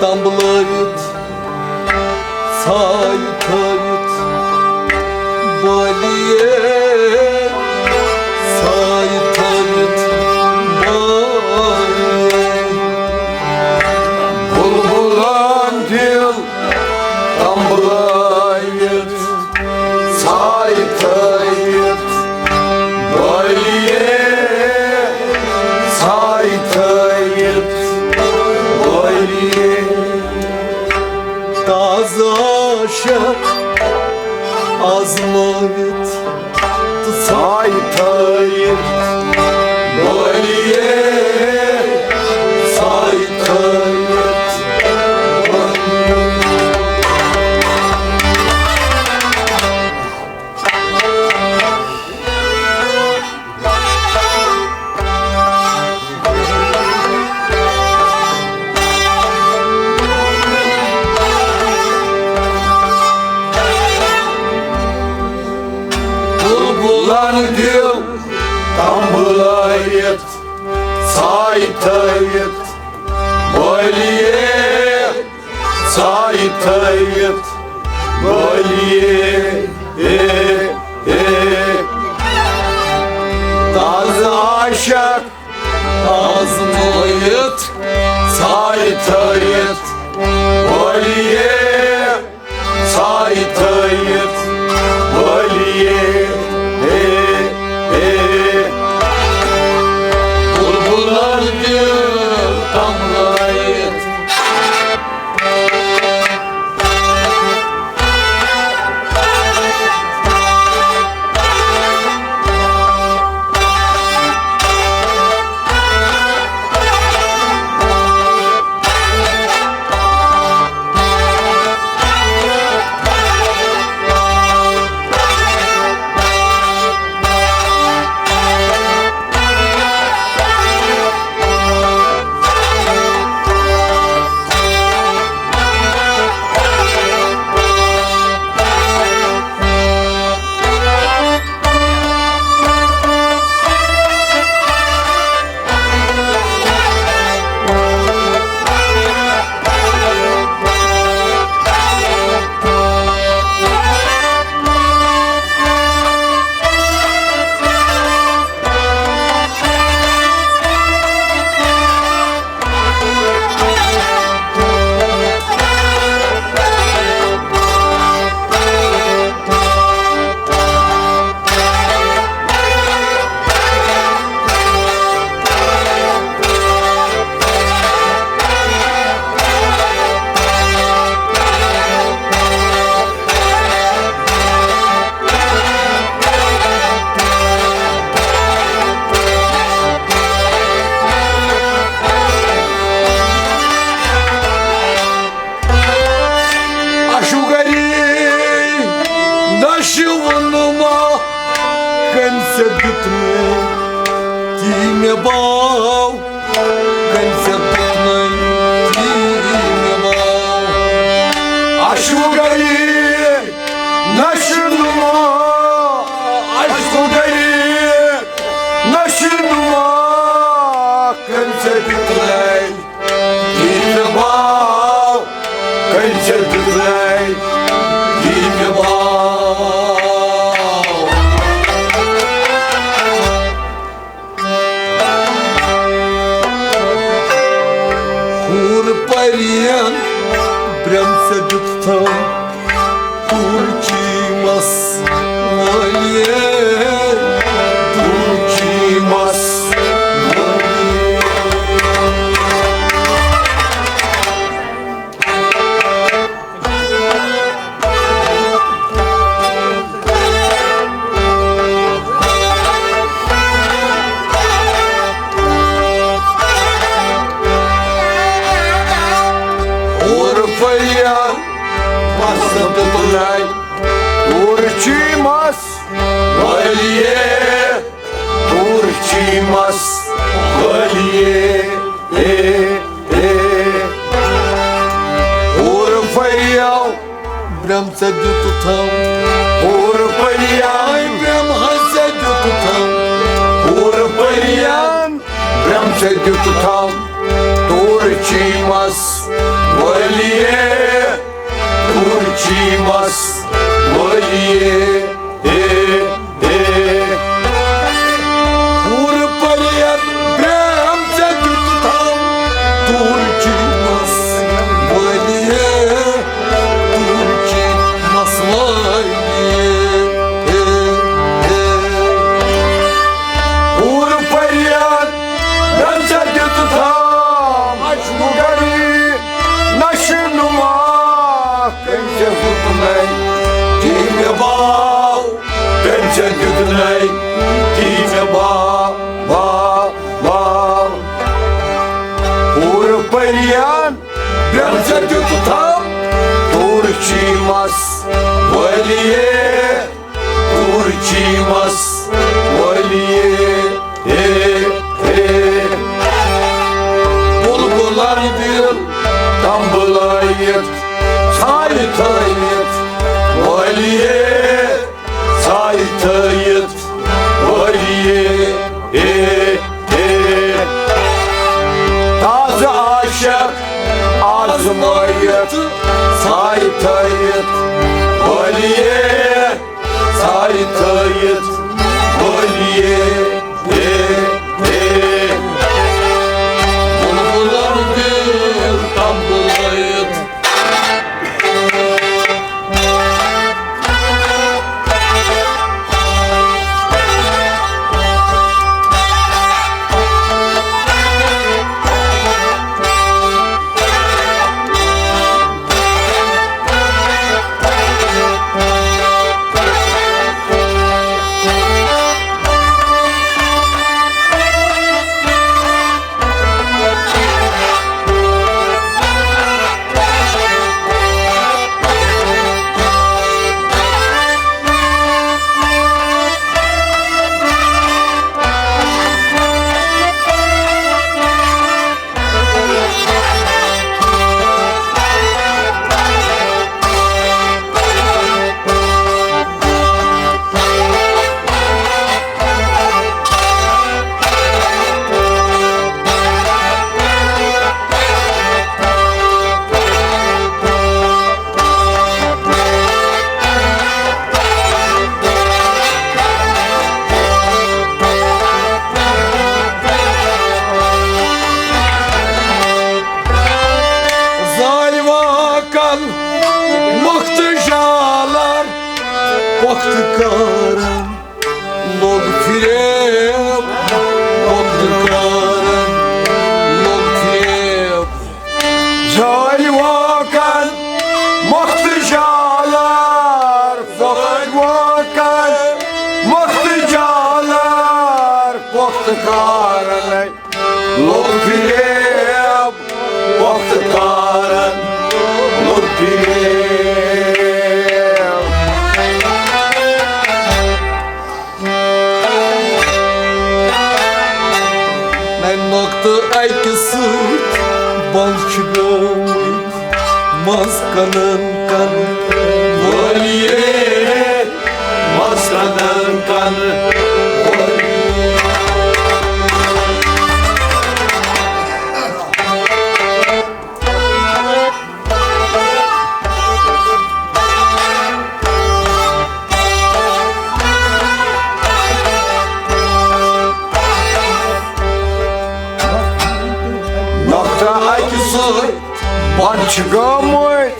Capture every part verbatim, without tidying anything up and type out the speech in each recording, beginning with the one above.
تمبلٲوِتھ، ژھایہِ تھٲوِتھ بٲلیے، ژھایہِ تھٲوِتھ بٲلیے۔ بُلبُلن دِل تمبلٲوِتھ، ژھایہِ تھٲوِتھ بٲلیے، ژھایہِ تھٲوِتھ بٲلیے۔ تازٕ عاشق آزمٲوِتھ تہٕ ژھایہِ تھٲوِتھ بٲلیے، ژھایہِ تھٲوِتھ بٲلیے۔ بُلبُلن دِل تمبلٲوِتھ، ژھایہِ تھٲوِتھ بٲلیے، ژھایہِ تھٲوِتھ بٲلیے۔ A, A. تازٕ عاشق آزمٲوِتھ، ژھایہِ تھٲوِتھ بٲلیے، ژھایہِ تھٲوِتھ بٲلیے۔ A, A. بُلبُلن دِل تمبلٲوِتھ۔ اشوگری نشو نما، کٔمۍ ژےٚ دیُت مےٚ تی مےٚ باو، کٔمۍ ژےٚ دیُت مےٚ تی مےٚ باو۔ اشوگری نشو نما، اشوگری نشو نما، کٔمۍ ژےٚ دیُت مےٚ تی مےٚ باو، کٔمۍ ژےٚ دیُت مےٚ تی مےٚ باو۔ حور پرین برٛم ژےٚ دیُتتھم، حور چیمس وٲلیے، حور چیمس وٲلیے۔ حور پرین بس تُلے، حور چیمس وٲلیے، حور چیمس وٲلیے۔ اے، اے۔ حور پرین برٛم ژےٚ دیُتتھم، حور پرین برٛم حظ ژےٚ دیُتتھم، حور پرین برٛم ژےٚ دیُتتھم، حور چیمس ولیے، تور چیمس ولیے، اے، اے۔ پور پرین برہم ژےٚ دیُت تھم، تور چیمس ولیے، تور چیمس ولیے، اے، اے۔ پور پرین برہم ژےٚ دیُت تھم، اجمگری نشہ نما، کٔمۍ ژےٚ دیُت نَے تی مےٚ باو، کٔمۍ ژےٚ دیُت نَے تی مےٚ باو، باو، باو۔ پور پرین برہم ژےٚ دیُت تھم، تور چیمس ولیے، تور چیمس ولیے، اے، اے۔ بلبلن دِل تمبلٲیِتھ، ژھاے تھٲیِتھ ولیے، ژھاے تھٲیِتھ ولیے، اے، اے۔ تازٕ عاشق آزمٲیِتھ، ژھاے تھٲیِتھ ولیے، ژھاے تھٲیِتھ ولیے، اے، اے۔ بلبلن دِل تمبلٲیِتھ۔ زالواکن مۄختہٕ جالر پۄختہٕ کارن لوٚگ فریب، پۄختہٕ کارن لوٚگ فریب۔ زالواکن مۄختہٕ جالر، زالواکن مۄختہٕ جالر پۄختہٕ کارن لوٚگ فریب، پۄختہٕ کارن لوٚگ فریب۔ نۄقطہٕ اَکہِ سۭتۍ بنٛد چھِ گٔمٕتۍ منٛز کنن کن وٲلۍ۔ منٛز کنن کن وٲلۍ۔ نۄقطہٕ اَکہِ سۭتۍ بنٛد چھِ گٔمٕتۍ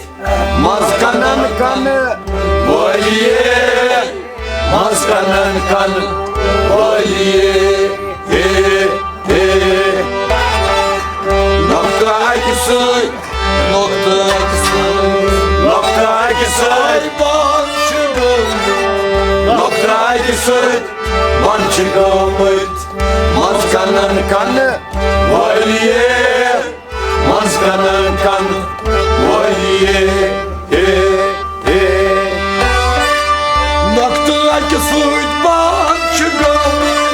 منٛز کنن کن وٲلۍ۔ منٛز کنن کن وٲلۍ۔ A, A. نۄقطہٕ اَکہِ سۭتۍ، نۄقطہٕ اَکہِ سۭتۍ، نۄقطہٕ اَکہِ سۭتۍ بنٛد چھِ گٔمٕتۍ۔ نۄقطہٕ اَکہِ سۭتۍ بنٛد چھِ گٔمٕتۍ منٛز کنن کن وٲلۍ۔ منٛز کنن کن وٲلۍ۔ A, A. نۄقطہٕ اَکہِ سۭتۍ بنٛد چھِ گٔمٕتۍ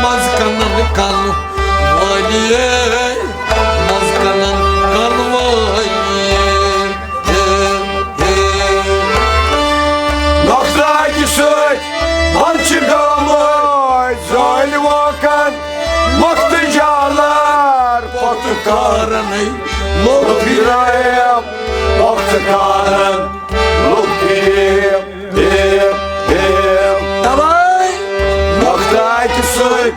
منٛز کنن کن وٲلۍ۔ منٛز کنن کن وٲلۍ۔ A, A. نۄقطہٕ اَکہِ سۭتۍ بنٛد چھِ گٔمٕتۍ زٲلۍ واکن مۄختہٕ جالر پۄختہٕ کارنٕے۔ کران لوٚگ پھریم، پھریم، پھریم۔ توے مۄختاکہِ سۭتۍ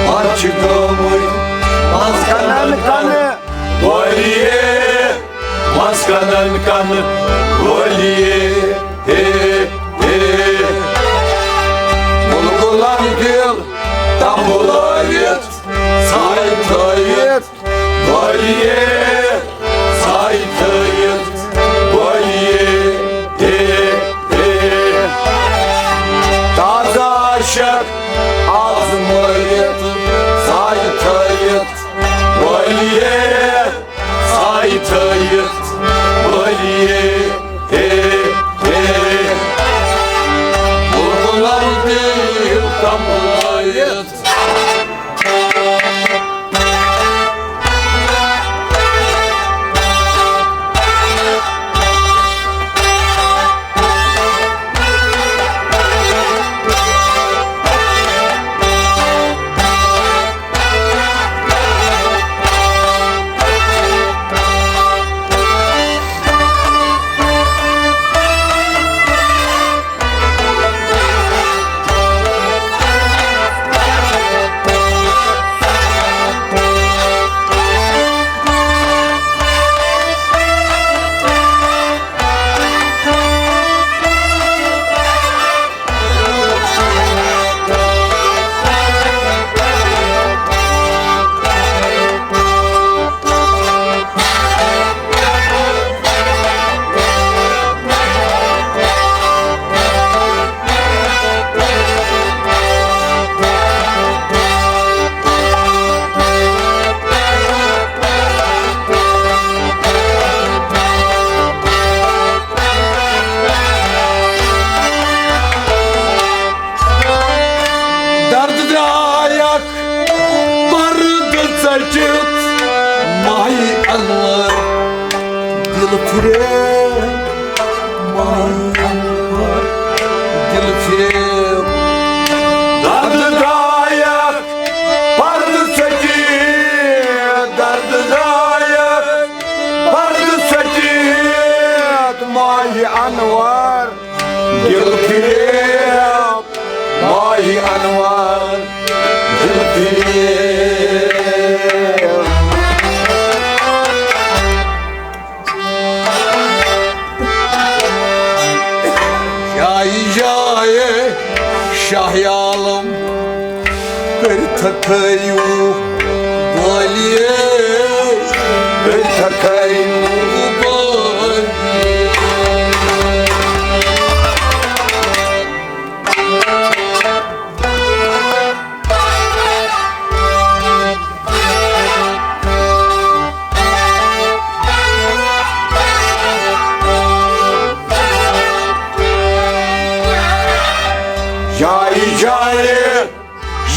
پتہٕ چھِ گٲمٕتۍ منٛز کنن کنہٕ وٲلیے، منٛز کنن کنہٕ وٲلیے، ہے، ہے۔ بُلبُلن دِل تمبلٲوِتھ، ساے تھٲوِتھ، وٲلیے، ساے تھٲوِتھ، وٲلیے، ہے، ہے۔ تازٕ عاشق آزمٲوِتھ، ساے تھٲوِتھ، وٲلیے، ساے تھٲوِتھ، وٲلیے، ہے، ہے۔ بُلبُلن دِل تمبلٲوِتھ۔ درد درٛایکھ پردٕ ژٔٹِتھ ماہی انور، دِل پھرے ماہی انور، دِل پھرے۔ درد درٛایکھ پردٕ ژٔٹِتھ، درد درٛایکھ پردٕ ژٔٹِتھ ماہی انور، دِل پھرے ماہی انور، دِل پھرے۔ جایہِ جایہِ شاہ عالم کٔرۍ تھکٲیِو بٲلیے، کٔرۍ تھکٲیِو بٲلیے۔ جایہِ جایہِ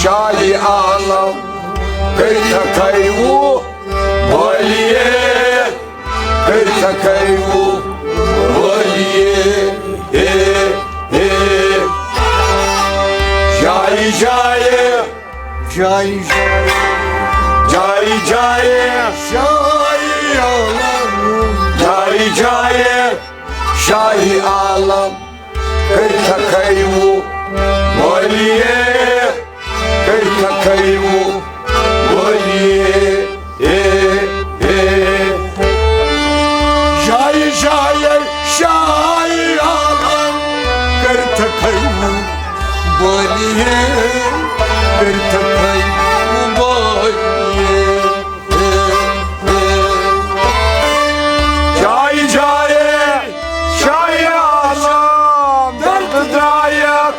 شاہی عالم کٔرۍ تھکٲیِو بٲلیے، کٔرۍ تھکٲیِو بٲلیے، ہے، ہے۔ جایہِ جایہِ، جایہِ جایہِ، جایہِ جایہِ شاہی عالم، جایہِ جایہِ شاہی عالم کٔرۍ تھکٲیِو بٲلیے، کٔرۍ تھکٲیِو بٲلیے، ہے، ہے۔ جایہِ جایہِ شاہی عالم کٔرۍ تھکٲیِو بٲلیے، کٔرۍ تھکٲیِو بٲلیے۔ جایہِ جایہِ شاہی عالم درد درٛایکھ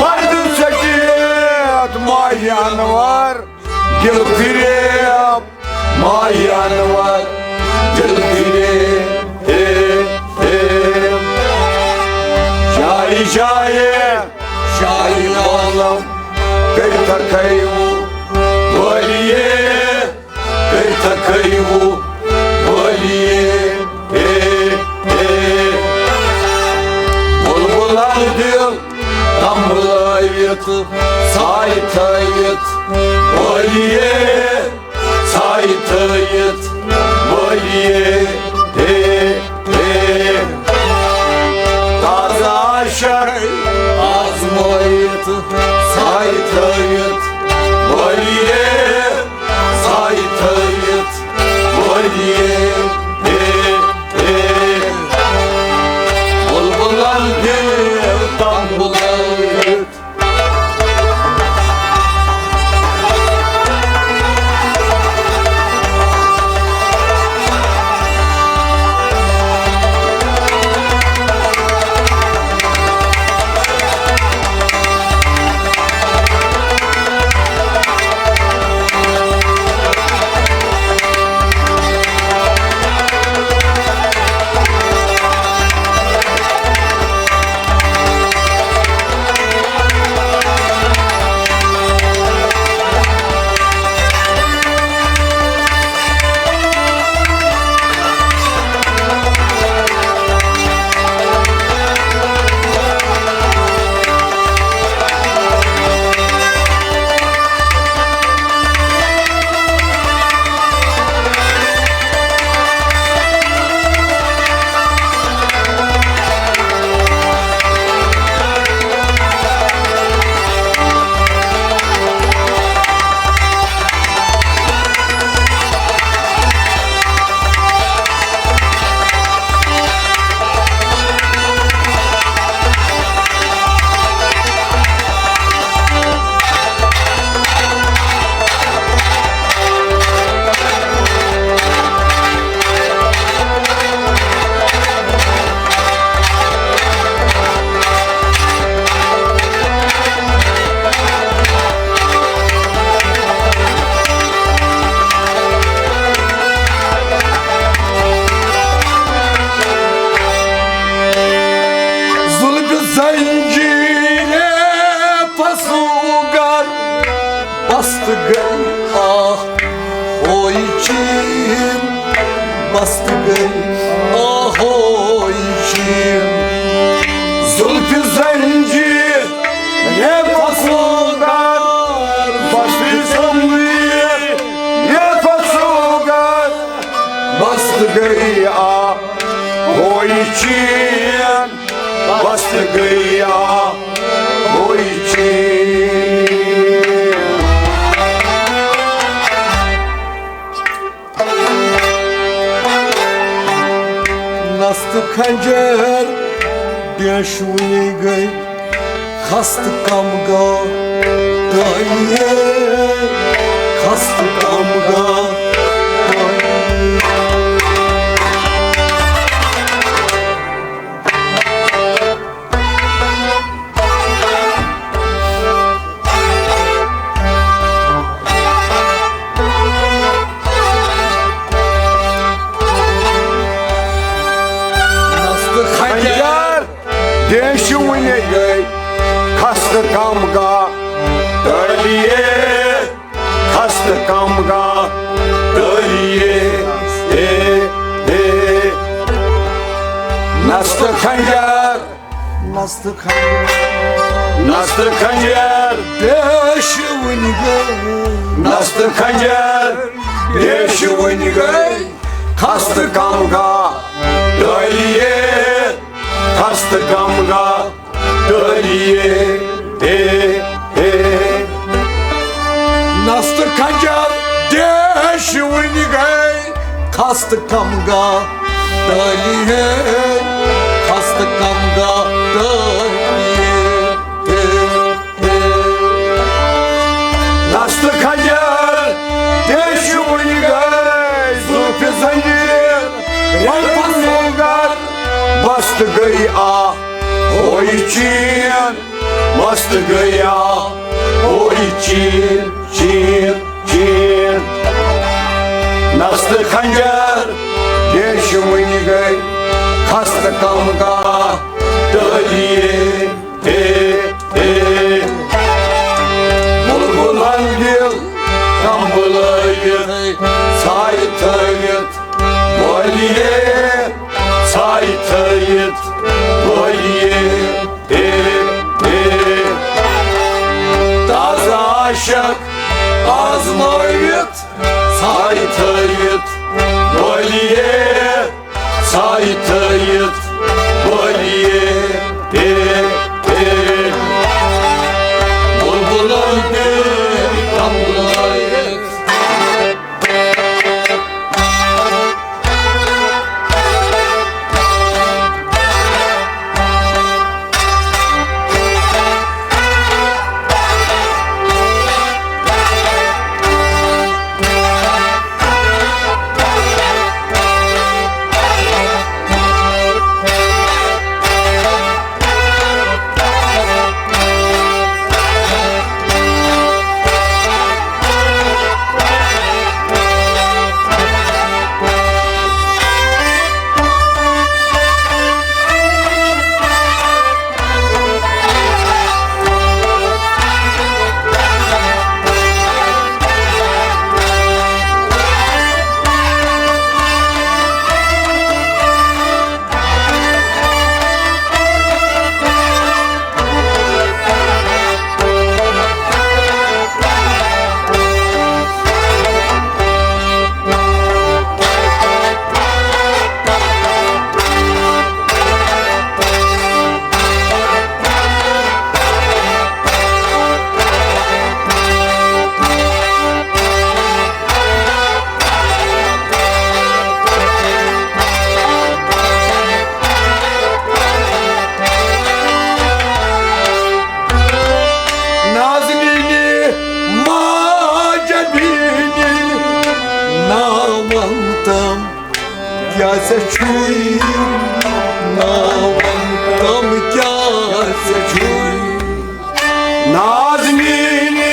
پردٕ ژٔٹِتھ ماہی انور، دِل پھرے ماہی انور، دِل پھرے، ہے، ہے۔ جایہِ جایہِ شاہی عالم کٔرۍ تھکٲیِو بٲلیے، کٔرۍ تھکٲیِو بٲلیے، ہے، ہے۔ بُلبُلن دِل تمبلٲوِتھ، ساے تھٲوِتھ بٲلیے، ساے تھٲوِتھ بٲلیے، ہے، ہے۔ تھٲیِتھ، بولیے، ساے تھٲیِتھ، بولیے، اے، اے۔ بلبلن دِل تنبلٲیِتھ۔ زُلفہِ زنجیٖرِ پسوگر، بست گٔے آہ ہوے چین، بست گٔے آہ ہوے چین۔ زُلفہِ زنجیٖرِ پسوگر، بست زنجیٖرِ پسوگر، بست گٔے آہ ہوے چین، بست گٔے آہ ہوے چین۔ نستہٕ خنجر ڈیشوٕنی گٔے، خستہٕ کم گا تٲلیے، خستہٕ کم گا تٲلیے۔ نستہٕ خنجر ڈیشوٕنی گٔے، خستہٕ کم گا تٲلیے، خستہٕ کم گا تٲلیے، اے، اے۔ نستہٕ خنجر، نستہٕ خنجر، نستہٕ خنجر ڈیشوٕنی گٔے، نستہٕ خنجر ڈیشوٕنی گٔے، خستہٕ کم گا تٲلیے، خستہٕ کم گا تٲلیے، اے، اے۔ نستہٕ خنجر ڈیشوٕنی گٔے، خستہٕ کم گا تٲلیے، خستہٕ کم گا تٲلیے، اے، اے۔ نستہٕ خنجر ڈیشوٕنی گٔے، زُلفہِ زنجیٖر رنگ پسوگر، بست گٔے آہ ہوے چین، بست گٔے آہ ہوے چین، چین، چین۔ نستہٕ خنجر ڈیشوٕنی گٔے، خستہٕ کم گا تٲلیے، اے، اے۔ بلبلن دِل تنبلٲیِتھ، ساے تھٲوِتھ، بولیے، ساے تھٲوِتھ، بولیے، اے، اے۔ تازٕ عاشق آزمٲوِتھ، ساے تھٲوِتھ، بولیے، ساے تھٲوِتھ، بولیے، اے، اے۔ بلبلن چھُے، نا وَن تَم کیٛاہ ژٕ چھُے۔ نازنیٖنہِ،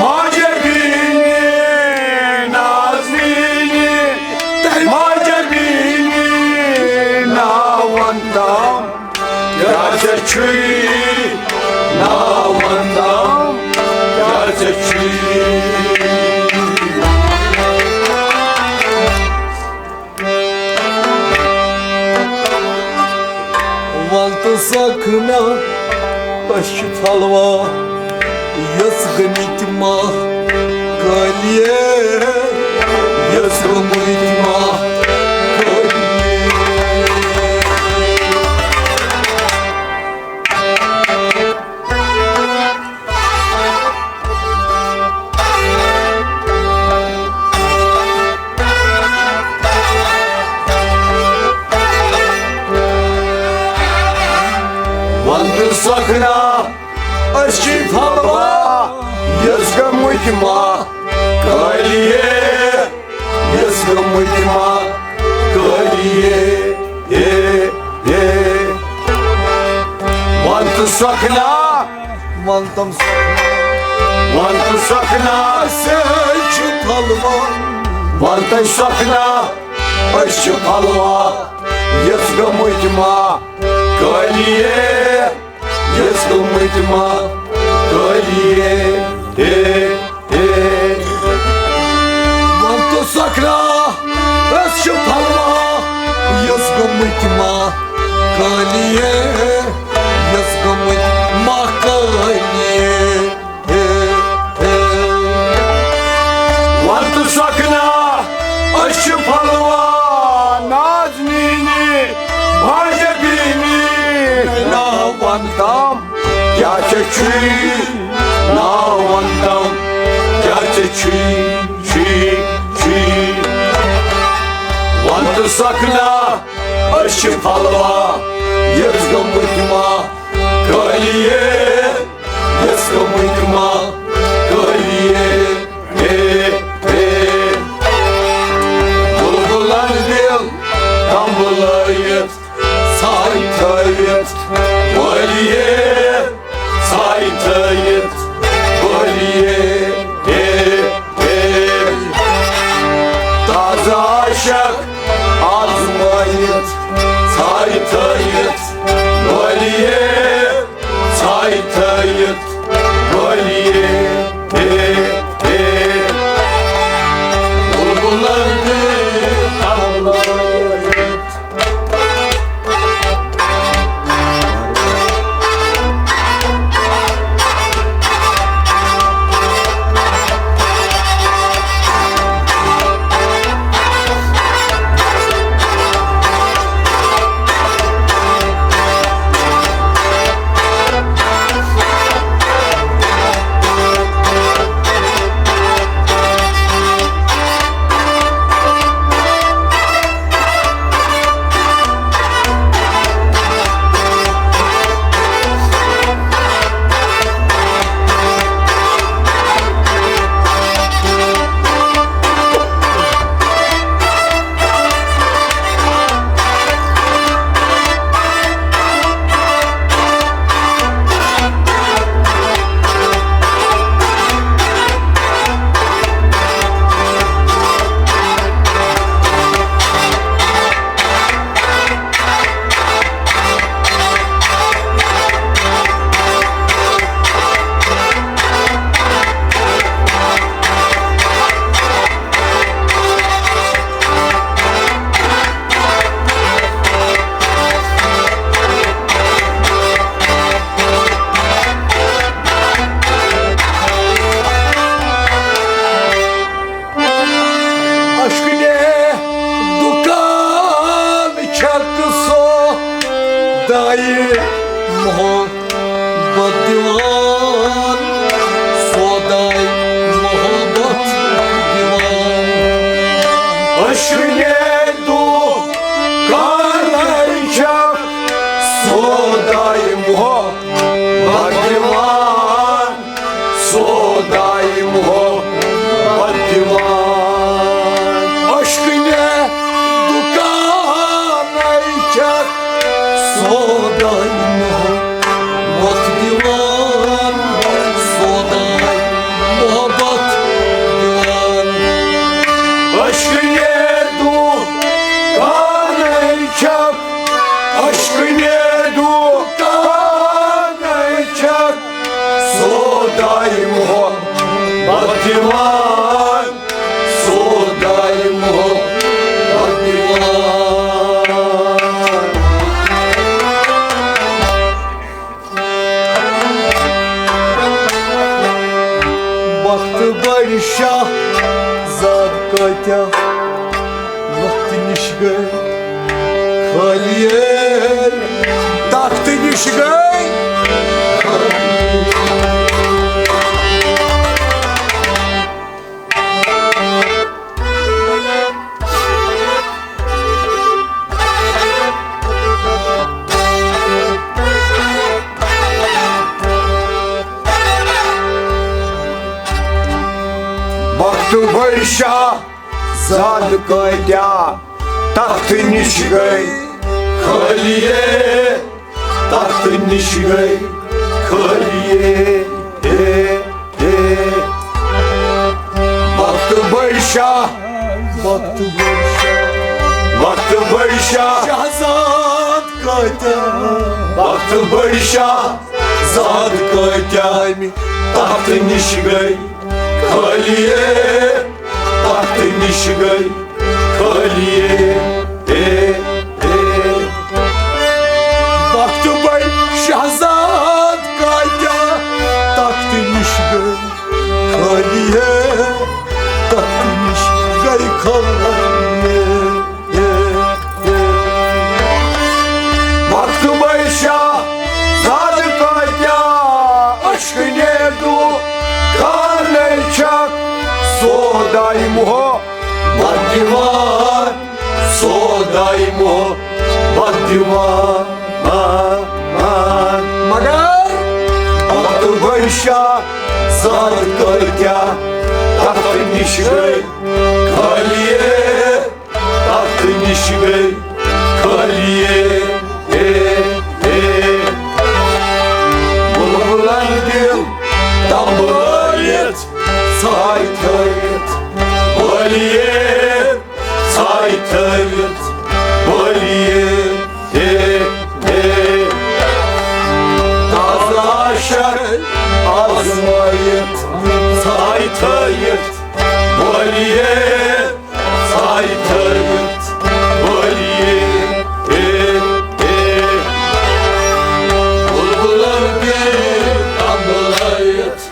ماجہِ بیٖنہِ، نازنیٖنہِ، ماجہِ بیٖنہِ، نا وَن تَم کیٛاہ ژٕ چھُے، نا وَن تَم کیٛاہ ژٕ چھُے۔ وَن تہٕ سَکھ نا، أسۍ چھِ پھلوا یَس گٔمٕتۍ ما کٲلیے، یَس گٔمٕتۍ ما کٲلیے۔ وَن تہٕ سَکھ نا، أسۍ چھِ پھلوا یَس گٔمٕتۍ ما کٲلیے، یَس گٔمٕتۍ ما کٲلیے، اے، اے۔ وَن تہٕ سَکھ نا، وَن تَم سَکھ نا۔ وَن تہٕ سَکھ نا۔ أسۍ چھِ پھلوا۔ وَن تہٕ سَکھ نا۔ أسۍ چھِ پھلوا یَس گٔمٕتۍ ما کٲلیے، یَس گٔمٕتۍ ما کٲلیے، اے، اے۔ وَن تہٕ سَکھ نا، أسۍ چھِ پھلوا یَس گٔمٕتۍ ما کٲلیے، یَس گٔمٕتۍ ما کٲلیے۔ وَن تہٕ سَکھ نا، أسۍ چھِ پھلوا نازنیٖنہِ، ماجہِ بیٖنہِ، نا وَن تَم کیٛاہ ژٕ چھُے، نا وَن تَم کیٛاہ ژٕ چھُے، چھُے، چھُے۔ وَن تہٕ سَکھ نا، أسۍ چھِ پھلوا یَس گٔمٕتۍ ما کٲلیے، یَس گٔمٕتۍ ما کٲلیے، اے، اے۔ بُلبُلَن دِل تَمبلٲیِتھ، ساے تھٲوِتھ وٲلیے، ساے تھٲوِتھ وٲلیے، اے، اے۔ تازٕ عاشق آزمٲیِتھ، ساے تھٲوِتھ وٲلیے، ساے تھٲوِتھ وٲلیے، اے، اے۔ بُلبُلَن دِل تَمبلٲیِتھ۔ عشقٕنہِ دُکان چھکھ سودایہِ محبت دِوان، سودایہِ محبت دِوان۔ عشقٕنہِ دُکان چھکھ سودایہِ محبت دِوان، سودایہِ محبت دِوان۔ عشقٕنہِ دُکان سوداے محبت دِوان، سوداے محبت دِوان۔ عشقٕے دُکانٕے چھکھ، عشقٕے دُکانٕے چھکھ، سوداے محبت دِوان۔ سوداے محبت دِوان۔ بخت بڑِ شاہ زاد کٲتیٛاہ وقتہٕ نِش گٔے خٲلی، تخت نِش گٔے خٲلی۔ وقت بڑِ شاہ زاد کٲتیٛاہ تخت نِش گٔے خٲلی، تخت نِش گٔے خٲلی۔ A, A. وقت بڑِ شاہ، وقت بڑِ شاہ، وقت بڑِ شاہ۔ شاہزاد کٲتیٛاہ، وقت بڑِ شاہ۔ زاد کٲتیٛاہ تخت نِش گٔے خٲلی، تخت نِش گٔے خٲلی۔ A, A. وقت بڑِ شاہ زاد کٲتیٛاہ تخت نِش گٔے خٲلی، تخت نِش گٔے خٲلی۔ وقت بڑِ شاہ زاد کٲتیٛاہ عشقٕے دُکانٕے چھکھ، سوداے محبت دِوان، سوداے محبت دِوان۔ مگر وقت بڑِ شاہ زاد کٲتیٛاہ تخت نِش گٔے خٲلی، تخت نِش گٔے خٲلی۔ A, A, A. بُلبُلن دِل تنبٲیِتھ، ژھاے تھٲوِتھ بٲلی، ژھاے تھٲوِتھ بٲلی۔ A, A. تازٕ عاشق آزمٲیِتھ، ژھاے تھٲوِتھ بٲلی۔ ساے تھٲوِتھ ؤری۔ اے، اے، بُلبُلن دِل تنبلٲیِتھ۔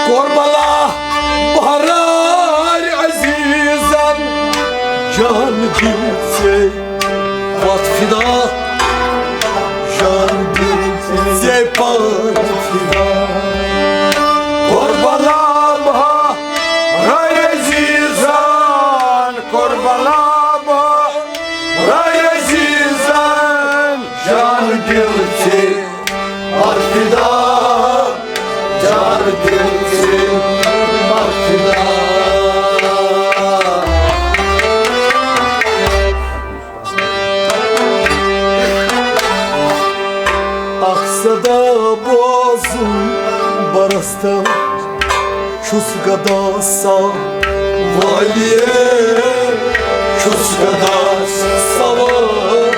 کربلا بہرار عزیزن جان دِژے پتھ فدا، جان دِژے پتھ فدا۔ کربلا بہرار عزیزن، کربلا بہرار عزیزن جان دِژے پتھ فدا، جان دِژے پتھ فدا۔ اکھ صدا بوزُن برستان چھُس گدا سا ولیے، چھُس گدا سا ولیے۔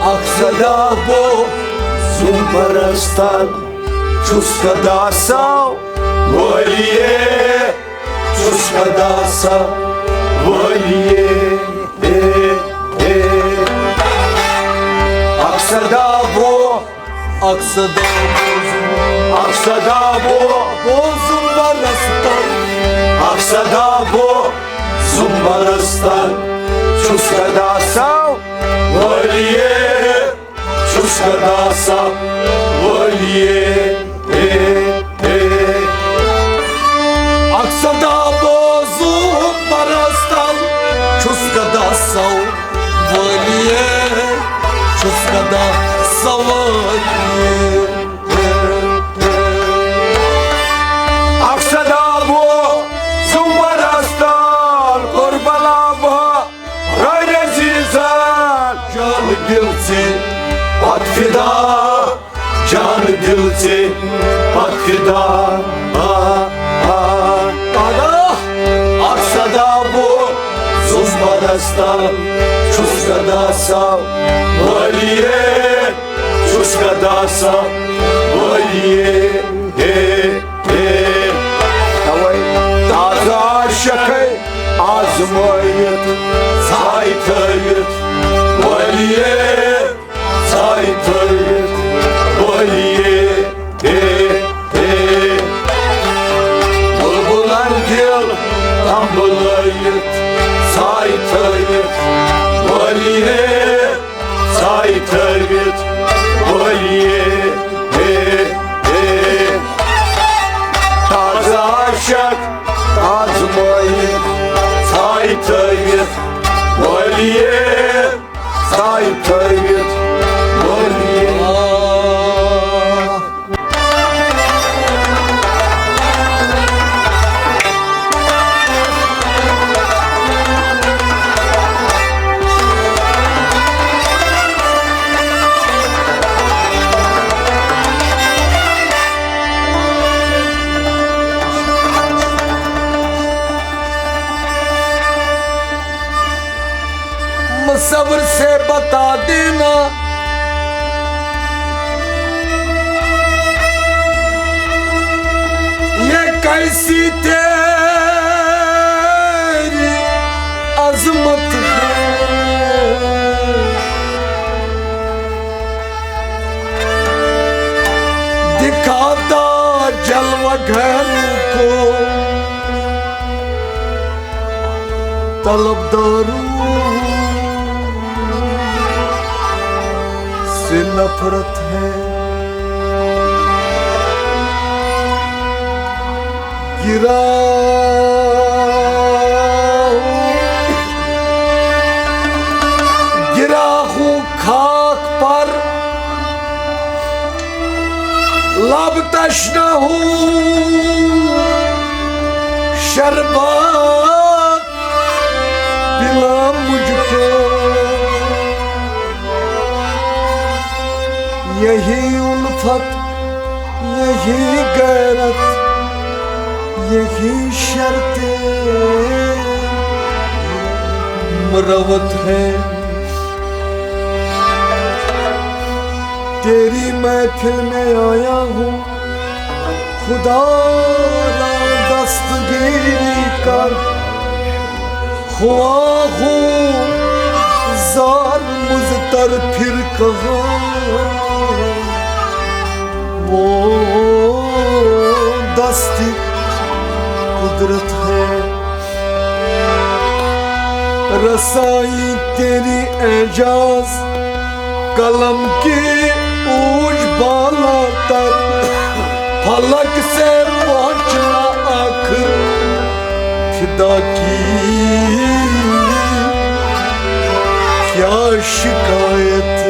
اکھ صدا بو زُم پرستان چھُس گدا سا ولیے، چھُس گدا سا ولیے۔ A, A. اکھ صدا بو، اکھ صدا بو، اکھ صدا بو، بو زُم پرستان۔ اکھ صدا بو زُم پرستان چھُس گدا سا ولیے، چھُس گدا سا ولیے۔ A, A. اکھ صدا بو زُم پرستان چھُس گدا سا ولیے، چھُس گدا سا ولیے۔ اکھ صدا بو زُم پرستان کربلا بہا رٲے عزیزن۔ جان دِل ژےٚ پتھ فدا، جان دِل ژےٚ پتھ فدا۔ آ، آ، آ۔ اکھ صدا بو زُم پرستان چھُس گدا سا ولیے، چھُس گدا سا ولیے۔ A, A. توے تازٕ عاشقے آزمٲیِتھ، ژھاے تھٲوِتھ ولیے، ژھاے تھٲوِتھ ولیے۔ A, A. بُلبُلن دِل تمبلٲوِتھ، ژھاے تھٲوِتھ ولیے، ژھاے تھٲوِتھ ولیے۔ A, A. تازٕ عاشق آزمٲیِتھ، ژھاے تھٲوِتھ ولیے، ژھاے تھٲوِتھ ولیے۔ مصور سے بتا دینا، یہ کیسی تیری عظمت ہے۔ دکھاتا جلوہ گھر کو طلبداروں سے نفرت ہے۔ گرا ہوں، گرا ہوں خاک پر، لب تشنہ ہوں، شربت پلا مجھ کو۔ یہی الفت، یہی غیرت، یہی شرط مروت ہے۔ تیری محفل میں آیا ہوں، خدا را دستگیری کر، خواہ ہوں زار مضطر پھر کہاں، وہ دست قدرت ہے۔ رسائی تیری اعجاز قلم کی اوج بالا تر، فلک سے پہنچنا آخر، فدا کی کیا شکایت؟